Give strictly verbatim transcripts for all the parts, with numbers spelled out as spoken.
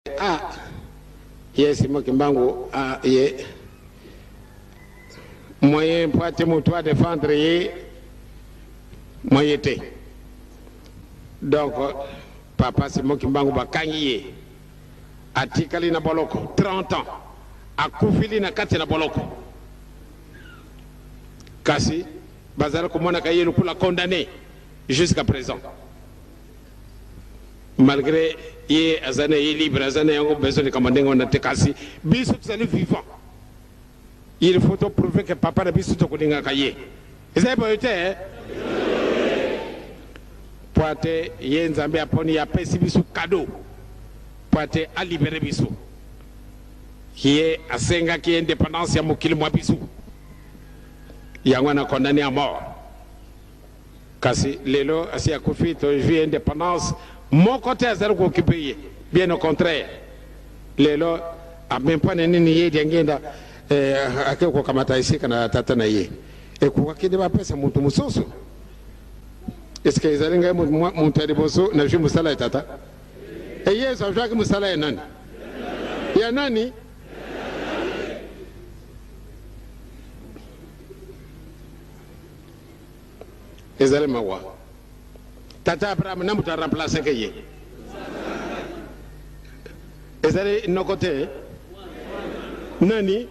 Ah, ye Simon Kimbangu, ah, ye moyen mpwate muntu a défendre ye, moyen te. Donc, papa Simon Kimbangu bakangi ye, atikali na boloko trente ans, akufili na kati na boloko. Kasi bazali komonaka ye lokola condamné jusqu'à présent. Malgré ye aza na ye libre, aza na yango besoin likambo ndenge wana te, kasi biso tozali vivant. Il faut to prouver que papa na biso tokolingaka ye. Eza ye boye te, eh? Mpwate ye Nzambe aponi, apesi biso cadeau. Mpwate alibérer biso. Ye asengaki indépendance ya mokili mwa biso. Yango wana condamné à mort. Kasi lelo asi akufi, tozwi indépendance. Moko te azali ko-occuper ye. Bien au contraire. Lelo, ah, mais mpo na nini ye Diangienda, eh, ake kokamata esika na tata na ye? Ekokaki nde bapesa muntu mosusu. Est-ce que ezali ngai mu-, mwa-, muntu ya liboso nazwi mosala ya tata? E, Yesu azwaki mosala ya nani? Ya nani? Ezali mawa. Tata Abraham, na moto a remplacer ke ye? Ezali noko te? Nani?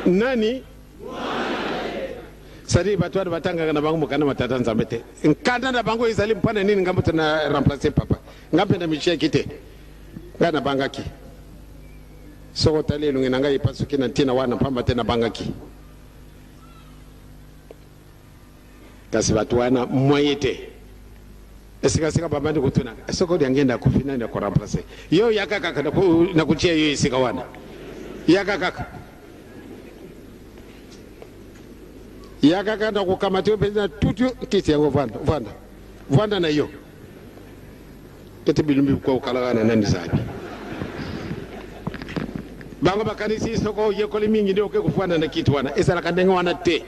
Nani? C'est-à-dire, bato wana batangaka na bango mokanda ma Tata Nzambe te. Nkanda na bango ezali mpo na nini ngai moto na remplacer papa? Ngai mpe na mitiaki te. Ngai nabangaki. Soko otali elongi na ngai epasuki na ntina wana, mpamba te nabangaki. Kasi bato wana moyen te. Esika sika babandi kotuna, "Soko Diangienda akufi, nani ako-remplacer?" Yo yaka kaka na ku-, na kutia yo esika wana. Yaka kaka. Yaka kaka na kukamata yo mpenza, tutu kiti yango, vanda, vanda. Vanda na yo. Kete bilumbu kwa okala wana nani zabi. Bango bakanisi soko oyekoli mingi nde oke kuvanda na kiti wana. Ezalaka ndenge wana te.